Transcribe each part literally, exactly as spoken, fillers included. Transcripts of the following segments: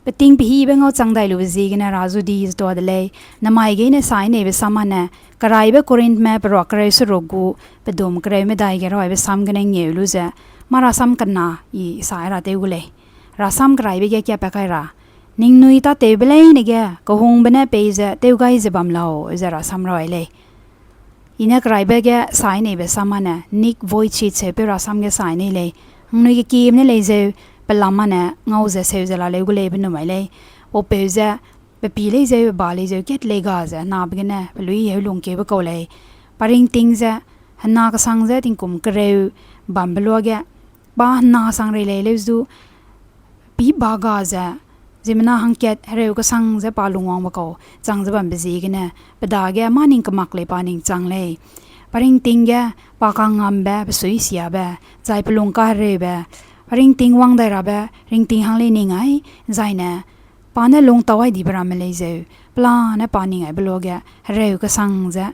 Peting pehibe ngau chang dai lube ziegene hera zu di ze tuâ de lei. Namai gene sai neibe sam â ne, Keraibe Korinthme peruak kereu seruk gu, pedum kereu medai ge raibe sam gene ngeu lu ze, mâ rasam kena I sai ra tew gu lei. Rasam keraibe ge kiapat kai ra, ningnui tâtewbe leine ge kehungbe ne peize tew gai ze bam lau ze rasam rai lei. I ne Keraibe ge sai neibe sam â ne, Nick Vujicic heupeu rasam ge sai nei lei. Ningnui kekieme ne lei zeu, pelam â ne ngau ze seu ze la leu gu lei be numai lei. Paupeu ze, pe pî lei zeu, pe ba lei zeu kat lei ga ze, henabe gene peluî heu lungkeube kau lei. Pa ringting ze, hena kesang ze tingkum kereu bambe luage, pa hena sang rei lei leu zu, pî ba ga ze, ziemmena hangkat hereu kesang ze pa lungwangbe kau chang ze bambe ziegene, pe dage mâ ning kemak lei pa ning chang lei. Pa ringting ge, pa kangngambe, pe suisiabe, zai pe lung kahereube, pa ringting wang dai rabe, ringting hang lei ning ai, zai ne, pa ne lungtau ai dibe ramme lei zeu, pelane pa ning aibe luage, hereu kesang ze,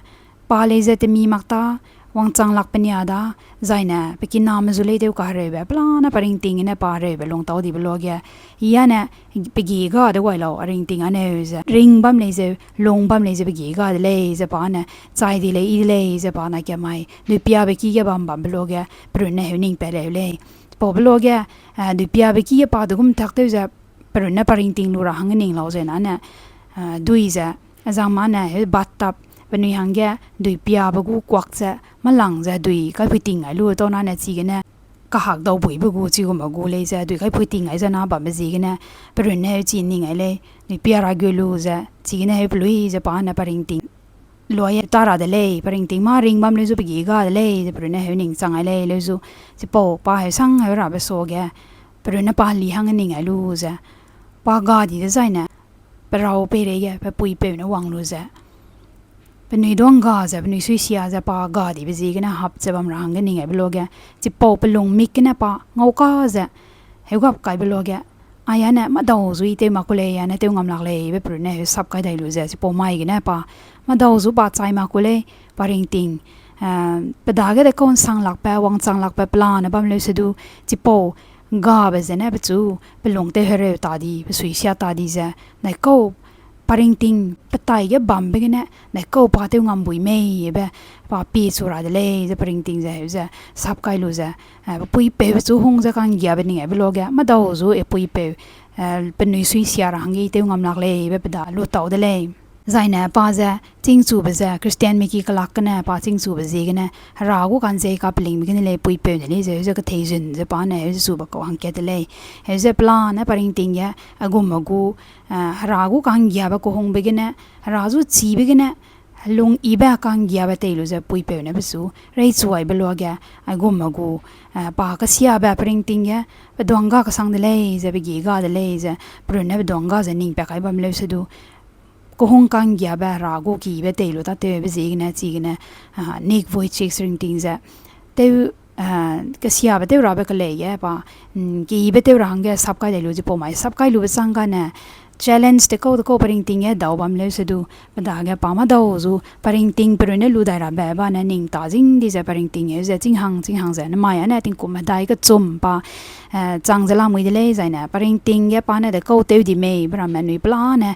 pa lei ze temi mak ta, wangchang lak pe nia da, zai ne, pe kiname zu lei tew kahereube, pelane pa ringting gene pa hereube lungtau dibe luage, I â ne, pe gie ga de wai lau, a ringting â neu ze, ring bam lei zeu, lung bam lei ze pe gie ga de lei ze pa ne, chai di lei, I de lei ze pa na kiamai, duipiabe ki ge bam bambe luage, pe runne heu ning pat leu lei. Paube luage, eh, duipiabe ki ge pa degum tak tew ze, pe runne pa ringting lu ra hangge ning lau ze na ne, eh, dui ze, zangma ne heu bathtub, penui hangge, duipiabe gu kuak ze, mâlang ze dui kaipui ting ai lu tau na ne chigene, kahak dau buibe gu chigumbe gu lei ze, dui kaipui ting ai ze na bambe ziegene, pe runne heu chi ning ai lei, duipia ra gu lu ze, chigene heu peluî ze pa ne pa ringting luai ta ra de lei, pa ringting mâ ring bam leu zu pe gie ga de lei, ze pe runne heu ning chang ai lei, leu zu, chipau pa heu sang heu rabe suage, pe runne pa heli hangge ning ai lu ze, pa ga di dezai ne, pe rau peireige, pe puipeu ne wang lu ze, penui duang ga ze, penui suisia ze, pa ga dibe ziegene hap ze bam ra hangge ning aibe luage, chipau pe lung mik gene pa ngau ka ze, heu gap kaibe luage, ai a ne, mâdau zu I tew mak ku lei, a ne tew ngam lak lei, be pe runne heu sap kai dai lu ze, chipau mai gene pa, mâdau zu pa chai mak ku lei, pa ringting, eh, pe dage de kau nsang lakbe, wangchang lakbe pelane bam leu se du, chipau, gabe zene pechu, pe lung tew hereu ta di, pe suisia ta di ze, naikau, pa ringting, pe tai ge bambe gene, naikau pa tew ngam bui mei, be, pa pie chu ra de lei, ze pa ringting ze heu ze, sap kai lu ze, eh, pe puipeu pechu hung ze ka'nggiabe ning aibe luage, mâdau zu e puipeu, eh, penui suisia ra hangge I tew ngam lak lei, be pe da lu tau de lei. Zai ne pa ze, chîngchube ze, Christianme ki kelak gene, pa chîngchube ziegene, hera gu ka'nzei kapelingbe gene lei puipeu ne lei ze, heu ze ketheizun ze pa ne, heu ze chube kau hangkat de lei. Heu ze pelane pa ringting ge, aigumme gu, eh, hera gu ka'nggiabe kehungbe gene, hera zu chibe gene, lung yibe ka'nggiabe tei lu ze puipeu ne pechu, reichu aibe luage, aigumme gu, eh, pa kesiabe pa ringting ge, pe duang ga kesang de lei ze, pe gie ga de lei ze, pe runne pe duang ga ze ning pat kai bam leu se du, kehung ka'nggiabe hera gu kibe tei lu tâtewbe ziegene, chigene, ah, Nick Vujicic ringting ze, tew, ah, kesiabe tew rabe kelei ge pa, mm, kibe tew ra hangge sap kai dai lu ze pau mai, sap kai lube chang gane, challenge de kau de kau pa ringting ge dau bam leu se du, pe dage pa mâdau zu, pa ringting pe runne lu dai rabe, ba ne ning ta zing di ze pa ringting heu ze, chîng hang, chîng hang ze, namai a ne tingkum medai kechum pa, eh, chang ze lamui de lei zai ne, pa ringting ge pa ne de kau tew di mei, be ramme nui pelane,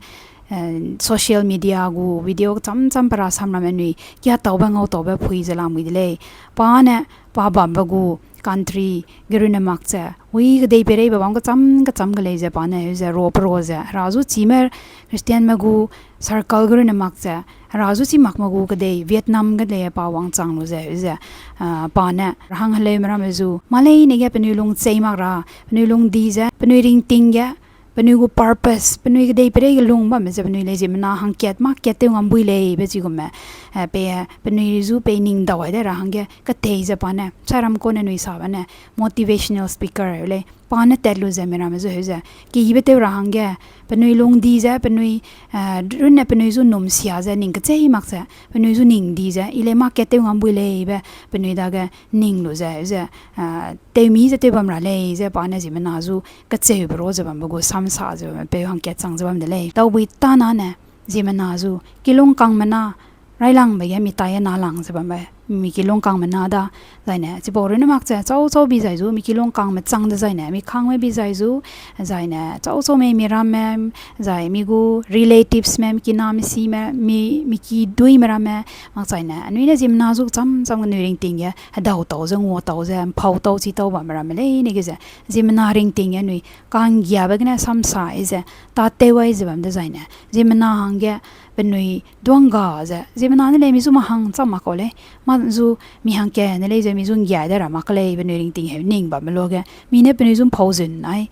eh, social media gu video kecham cham pe rasam ramme nui, kia taube ngau taube phui ze lamui de lei. Pa ne, pa bambe gu country ge runne mak ze, wi kedei peireibe bam kecham kecham ge lei ze pa ne, heu ze ro pe ro ze, hera zu chime Christianme gu circle ge runne mak ze, hera zu chi makme gu kedei Vietnam ge lei pa wangchang lu ze, heu ze, ah, pa ne, rahang heleume ramme zu, mâ leine ge penui lung chei mak ra, penui lung di ze, penui ringting ge, penui gu purpose, penui kedei peirei ge lung bamme ze penui lei ziemmena hangkat mâ kat tew ngam bui lei be chigumme, eh, pe, penui zu pei ning dau ai de ra hangge, ketei ze pa ne, chairam kau ne nui sabe ne, motivational speaker heu lei, pa ne tat lu ze mi ramme zu heu ze, kibe tew ra hangge, penui lung di ze, penui, eh, runne penui zu num sia ze, ning kechei mak ze, penui zu ning di ze, I lei mâ kat tew ngam bui lei be, penui dage ning lu ze, heu ze, eh, tewmi ze tew bam ra lei ze, pa ne ziemmena zu, kecheube ro ze bambe gu samsa ze bamme peu hangkat chang ze bam de lei. Taubui tana ne, ziemmena zu, kilung kangmena, railangbe ge mitai a na lang ze bamme, mi kilung kangme na da, zaine chipau runne mak ze chau chau bi zai zu, mi kilung kangme chang dezaine mi kangme bi zai zu, zaine chau chau mei mi ramme, zai mi gu relatives me, mi kiname sime, mi, mi kiduîme ramme, makchaine anui ne ziemmena zu cham cham ge anui ringting ge hedau tau ze, ngua tau ze, mpau tau, chi tau bamme ramme leine ge ze, ziemmena ringting ge anui ka'nggiabe gene samsa ai ze, tâtew ai ze bam dezaine, ziemmena hangge penui duangga ze, ziemmena ne lei mi zu mâ hang cham mak kau lei, mâ zu mi hangkane lei ze mi zu ’nggiai de ra mak lei, penui ringting heu ning bamme luage, mi ne penui zu ’mpau zun ai,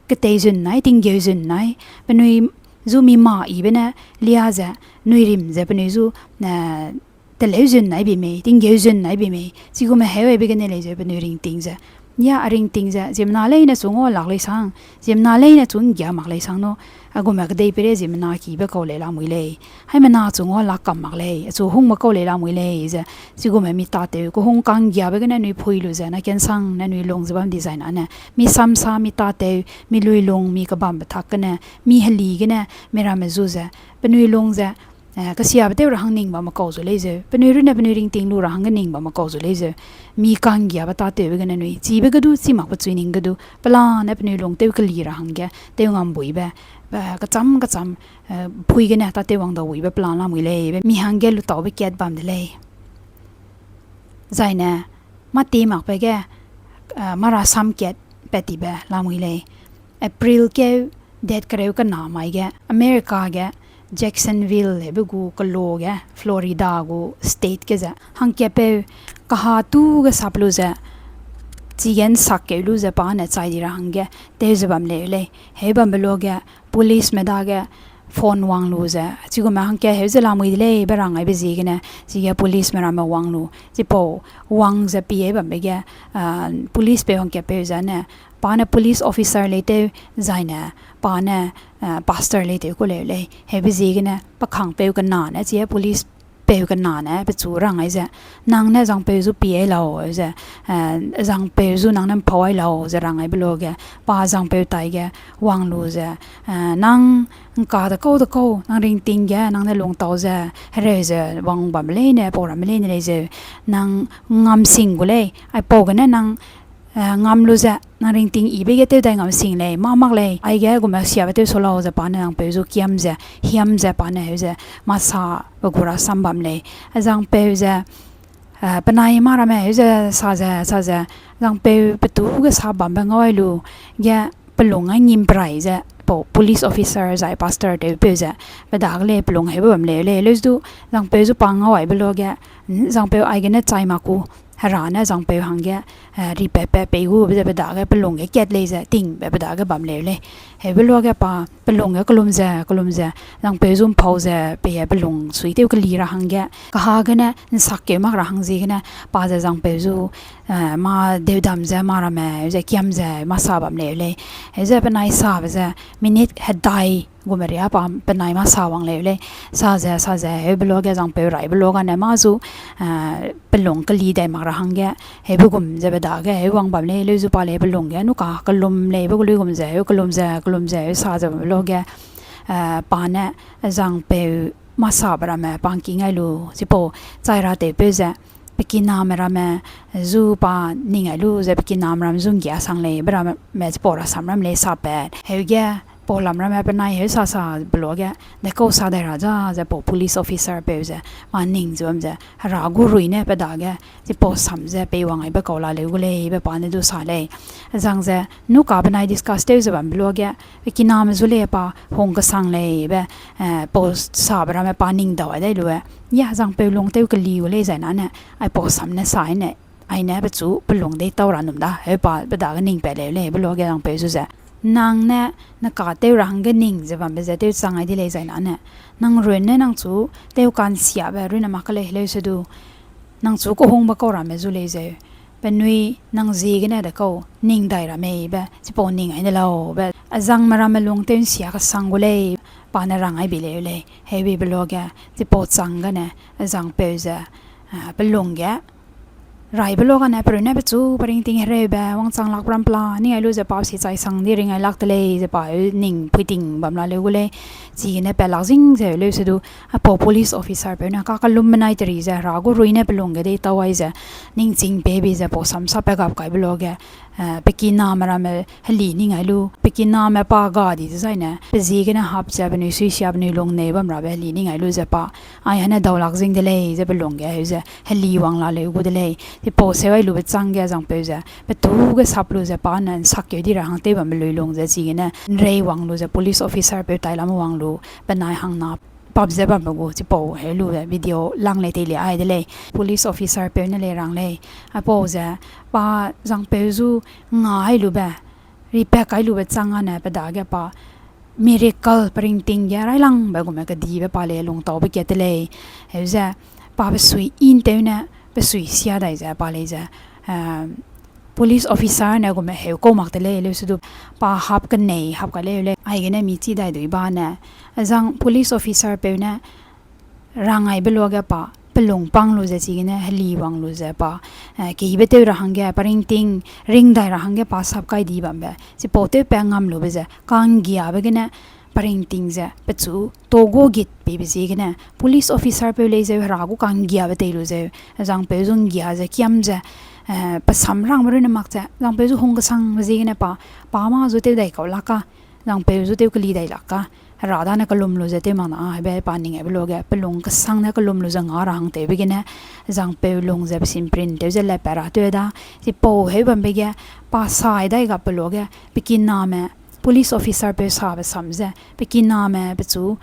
ketei zun ai, tinggeu zun ai, penui zu mi mâ yibe ne lia ze, nui rim ze penui zu, eh, teleu zun ai bi mei, tinggeu zun ai bi mei, chigume heu aibe gene lei ze penui ringting ze, ya, a ringting ze, ziemmena leine chu ngua lak lei sang, ziemmena leine chu ’nggia mak lei sang nu, a gume kedei peire ziemmena kibe kau lei lamui lei. Haimena chu ngua lak kam mak lei, achu hungbe kau lei lamui lei ze, chigume mi tâtew, kehung ka'nggiabe gene anui phui lu ze, na kensang ne anui lung ze bam dezaine ne, mi samsa, mi tâtew, mi luilung, mi kebambe tak gene, mi heli gene, mi ramme zu ze, penui lung ze, eh, kesiabe tew ra hang ning bamme kau zu lei zeu, penui runne penui ringting lu ra hangge ning bamme kau zu lei zeu, mi ka'nggiabe tâtewbe gene anui chibe ge du, chi makbe chui ning ge du, pelane penui lung tew keli ra hangge, tew ngambuibe, eh, kecham kecham, eh, pui gene tâtew wang dau buibe plan lamui lei, be mi hangge lutaube kat bam de lei. Zaine, mâ ti makbe ge, eh, mâ rasam kat pat tibe lamui lei. April keu, date kereu kena mai ge, America ge, Jacksonville hebe gu kelo ge, Florida gu state ge ze, hangkapeu kaha tu ge sap lu ze, chige ’nsakkeu lu ze pa ne chai di ra hangge, tew ze bam leu lei. Heu bambe luage, policeme dage phone wang lu ze, chigume hangka heu ze lamui de lei be rang aibe ziegene, chige policeme ramme wang lu, chipau wang ze pie bambe ge, ah, policepeu hangkapeu ze ne, pa ne police officer lei tew, zaine, pa ne, ah, pastor lei tew ku leu lei. Heube ziegene, pe kangpeu kena ne, chie police peu kena ne pechu rang ai ze, nang ne zangpeu zu pie ai lau ze, eh, zangpeu zu nang ne ’mpau ai lau ze rang aibe luage, pa zangpeu taige wang lu ze, eh, nang ’ngka de kau de kau, nang ringting ge, nang ne lungtau ze, hereu ze, wang bamme leine, pau ramme leine lei zeu, nang ngam sing gu lei, aipau gene nang eh, ngam lu ze, nang ringting yibe ge tew dai ngam sing lei, mâ mak lei, aige gume siabe tew sa lau ze pa ne zangpeu zu kiam ze, hiam ze pa ne heu ze, mâ sa pe gu rasam bam lei. Zangpeu ze, eh, penai mâ ramme heu ze, sa ze, sa ze, zangpeu petu ge sa bambe ngau ai lu ge, pelung ai ngim perai ze, pau police officer zai pastor tewpeu ze, pe dage lei pelung heube bam leu lei, leu du, zangpeu zu pa ngau aibe luage, zangpeu aigene chai mak ku, hera ne zangpeu hangge, eh, ripat pat pei gu be ze pe dage pelung ge kat lei ze, tingbe pe dage bam leu lei. Heube luage pa pelung ge kelum ze, kelum ze, zangpeu zu ’mpau ze, pei pelung suitew keli ra hangge, kaha gene ’nsakkeu mak ra hang ziegene, pa ze zangpeu zu, eh, mâ deudam ze, mâ ramme ze, kiam ze, mâ sa bam leu lei. Heu ze penai sabe ze, minute hedai, gume ria pa penai mâ sa wang leu lei. Sa ze, sa ze, heube luage zangpeu raibe luage ne mâ zu, eh, pelung keli dai mak ra hangge, heube gum ze pe dage, heu wang bam lei, leu zu pa lei pelung ge, nuka kelum lei, be gu lui gum ze, heu kelum ze, kelum ze, heu sa ze bambe luage, eh, pa ne, zangpeu mâ sabe ramme pa ’ngking ai lu, chipau chai ra tewpeu ze, pe kiname ramme zu pa ning ai lu ze pe kiname ramme zu ’nggia sang lei, be ramme chipau rasam ram lei sapat. Heuge, pau lam ramme penai heu sa sa be luage, dekau sa dai ra za ze pau police officer peu ze, mâ ning ze bam ze, hera gu rui ne pe dage, chipau sam ze peiwang aibe kau la leu gu lei, be pa ne du sa lei. Zang ze, nuka penai discuss tew ze bambe luage, pe kiname zu lei pa hung kesang lei, be, eh, pau sabe ramme pa ning dau ai dai lu e. Ya, zangpeu lung tew keli gu lei zai nane, aipau sam ne sa ne, ai ne pechu pelung dei tau ra num da, heu pa pe dage ning pat leu lei, be luage zangpeu zu ze, nang ne, neka tew ra hangge ning ze bambe ze tew chang ai di lei zai nane, nang run ne nang chu tew ka'nsiabe runne mak lei leu se du, nang chu kehungbe kau ramme zu lei zeu, penui nang ziegene dekau ning dai ra mei be, chipau ning ai ne lau be, azangme ramme lung tew ’nsia kesang gu lei, pa ne rang ai bi leu lei, heu bi be luage, chipau chang gene, azangpeu ze, ah, pelung ge, Raibe luage ne perunne pechu pe ringting hereube wangchang lak ram pela ning ai lu ze pa si chai sang di ring ai lak de lei ze pa heu ning phuiting bam la leu gu lei. Chigene pe lak zing ze leu se du, apau police officer peu ne kakelum menai teri ze hera gu rui ne pe lung ge dei tau ai ze, ningching pei bi ze pau samsa pe gap kaibe luage, eh, pe kiname ramme heli ning ai lu, pe kiname pa ga di dezaine, pe ziegene hap ze penui suisia penui lung nei bam rabe heli ning ai lu ze pa, ai hane dau lak zing de lei ze pe lung ge heu ze heli wang la leu gu de lei. Chipau seu ai lube chang ge zangpeu ze, pe tu ge sap lu ze pa ne nsak keu di ra hang tew bambe lui lung ze chigene, nrei wang lu ze police officer peu tai lam wang lu, penai hangna pap ze bambe gu chipau heu lu ze video lang lei teilia ai de lei. Police officer peu ne lei rang lei. Apau ze, pa zangpeu zu nga ai lube, ripak ai lube chang ane pe dage pa miracle pe ringting ge railangbe gume kedibe pa lei lungtaube kat de lei. Heu ze, pa pe sui intew ne, pe sui sia dai ze pa lei ze, eh, police officer ne gume heu kau mak de lei, leu se du pa hap kenei, hap ka leu lei, aigene mi chi dai dui ba ne, zang police officer peu ne, rang aibe luage pa, pe lung pang lu ze chigene, heli wang lu ze pa, eh, keyibe tew ra hangge, pa ringting, ring dai ra hangge pa sap kai di bambe. Chipau tew pe ngam lube ze, kanggiabe gene, pa ringting ze, pechu, togo git peibe ziegene, police officer peu lei zeu, hera gu kanggiabe tei lu zeu, zangpeu zu nggia ze kiam ze, eh, pe samrangbe runne mak ze, zangpeu zu hung kesangbe ziegene pa, pa ma zu tew dai kau lak ka, zangpeu zu tew keli dai lak ka, hera dane kelum lu ze tew mak na, hebe pa ning aibe luage, pe lung kesang ne kelum lu ze nga ra hang tewbe gene, zangpeu lung ze pe simprin tew ze lepat ra tew da, chipau heu bambe ge, pa sai dai gapbe luage, pe kiname, police officer peu sabe sam ze, pe kiname pechu,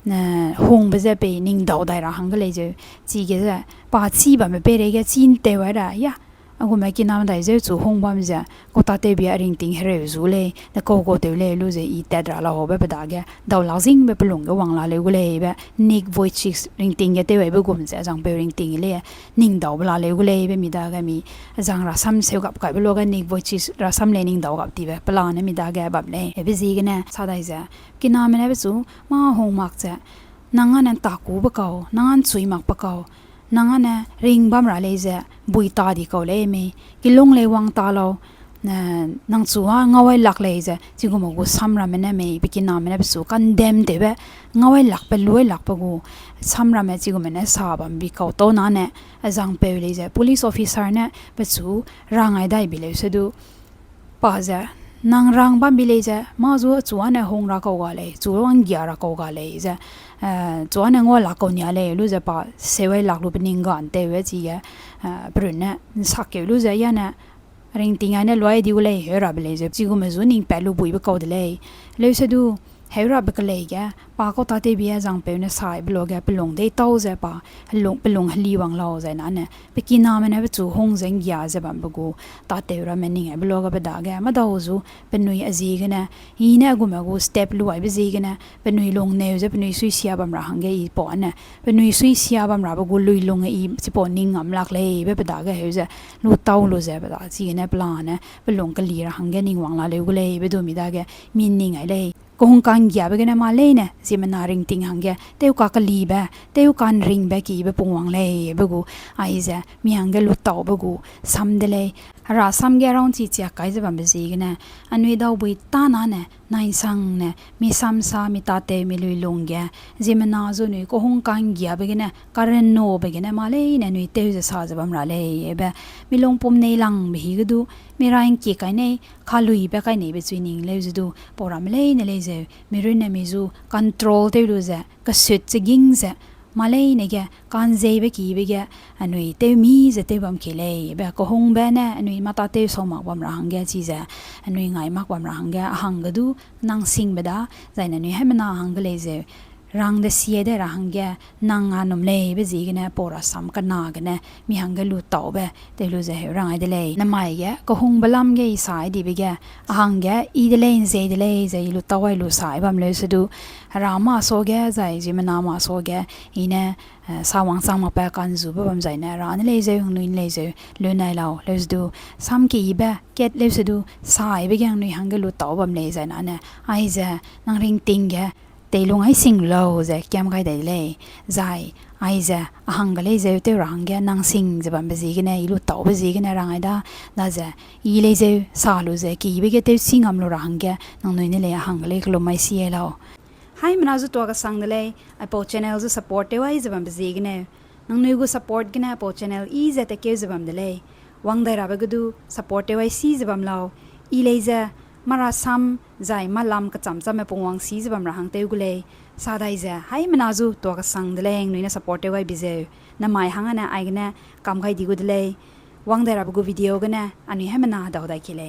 eh, hungbe ze pei ning dau dai ra hangge lei zeu, chige ze, pa chî bambe peireige chî ntew ai ra, ya, a gume kiname dai zeu chu hung bam ze, kau tatewbia ringting hereu zu lei, ne kau kau tew lei lu ze i tat ra laube pe dage, dau lak zingbe pe lung ge wang la leu gu lei be, Nick Vujicic ringting ge tew aibe gum ze, zangpeu ringting lei, ning daube la leu gu lei be mi dage mi, zang rasam seu gap kaibe luage Nick Vujicic rasam lei ning dau gap tibe, pelane mi dage bam lei, hebe ziegene sa dai ze, kiname ne pechu, mâ hung mak ze, nang ane ntakube kau, nang ane chui makbe kau, nang ane ring bam ra lei ze, bui ta di kau lei mei, kilung lei wang ta lau, eh, nang chu â ngau ai lak lei ze, chigume gu samramme ne mei, pe kiname ne pechu condemn tewbe, ngau ai lakbe, lu ai lakbe gu samramme chigume ne sa bam bi kau tau nane, zangpeu lei ze, police officer ne pechu rang ai dai bi leu se du, pa ze, nang rang bam bi lei ze, mâ zu chu ane hung ra kau ga lei, chu wanggia ra kau ga lei ze, eh, chu ane ngua la kau nia lei, lu ze pa, seu ai lak lu pe ning ga ntew e chige, eh, perunne, nsak keu lu ze, ya ne, ringting ai ne luai di gu lei, heu rabe lei ze, chigume zu ning pat lu buibe kau de lei. Leu se du, heu rabe kelei ge, pa kau tatewbia zangpeu ne saibe luage, pe lung dei tau ze pa, helung, pe lung heli wang lau zai nane, pe kiname ne pechu hung ze nggia ze bambe gu, tatew ramme ning aibe luage pe dage, mâdau zu, penui a ziegene, i ne a gume gu step lu aibe ziegene, penui lung neu ze penui suisia bam ra hangge i pau ane, penui suisia bam rabe gu lui lung i chipau ning ngam lak lei be pe dage heu ze, lu tau lu ze pe da, chigene pelane, pe lung keli ra hangge ning wang la leu gu lei be du mi dage, mi ning ai lei. Kehung ka'nggiabe gene mâ leine, ziemmena ringting hangge, tew kakelibe, tew ka'nringbe kibe pung wang lei be gu, aize, mi hangge lutaube gu, sam de lei. Hera sam ge raunchi chiak kai ze bambe ziegene, anui daubui tânane, nai'nsangne, mi samsa, mi tatew, mi luilung ge, ziemmena zu nui kehung ka'nggiabe gene, karenube gene mâ leine nui tew ze sa ze bam ra lei, ebe, mi lungpum neilangbe hige du, mi rai'ngkie kai nei, kaluibe kai neibe chui ning leu ze du, pau ramme leine lei zeu, mi runne mi zu control tew lu ze, kesut ze ging ze, mâ leine ge, ka'nzeibe kibe ge, anui tewmi ze tew bam kei lei, be kehungbe ne, anui mâ tatew sau mak bam ra hangge chize, anui ngai mak bam ra hangge, a hangge du, nang singbe da, zaine anui haimena hangge lei zeu, rang de sie de ra hangge, nang a num lei be ziegene, pau rasam kena gene, mi hangge lutaube, tew lu ze heu rang ai de lei. Namai ge, kehungbe lam ge i sai dibe ge, a hangge, i de lei, ’nzei de lei, ze i lutau ai lu sai bam leu se du, hera mâ suage, zai ziemmena mâ suage, i ne, eh, sa wangchang makbe ka'nzube bam zaine, hera ne lei zeu, hangnui ne lei zeu, lu nai lau, leu se du, sam keyibe, kat leu se du, saibe ge hangnui hangge lutau bam lei zaine, aize, nang ringting ge, Teilung ai sing lau ze kiam gai dai de lei, zai aize a hangge lei zeu tew ra hangge nang sing ze bambe ziegene, i lu taube ziegene rang ai da, daze i lei zeu sa lu ze kibe ge tewsi ngam lu ra hangge nangnui ne lei a hangge lei kelum ai si ai lau. Haimena zu tuâ kesang de lei, aipau channel zu support tew ai ze bambe ziegene. Nangnui gu support gene aipau channel i ze tekeu ze bam de lei. Wang dai rabe ge du support tew ai si ze bam lau. I lei ze mâ rasam zai mâ lam kecham chamme pungwang si ze bam ra hang tew gu lei. Sa dai ze haimena zu tuâ kesang de lei, nangnui ne support tew ai bi zeu. Namai hang ane aigene kam gai di gu de lei. Wang dai rabe gu video gene anui haimena hedau dai ki lei.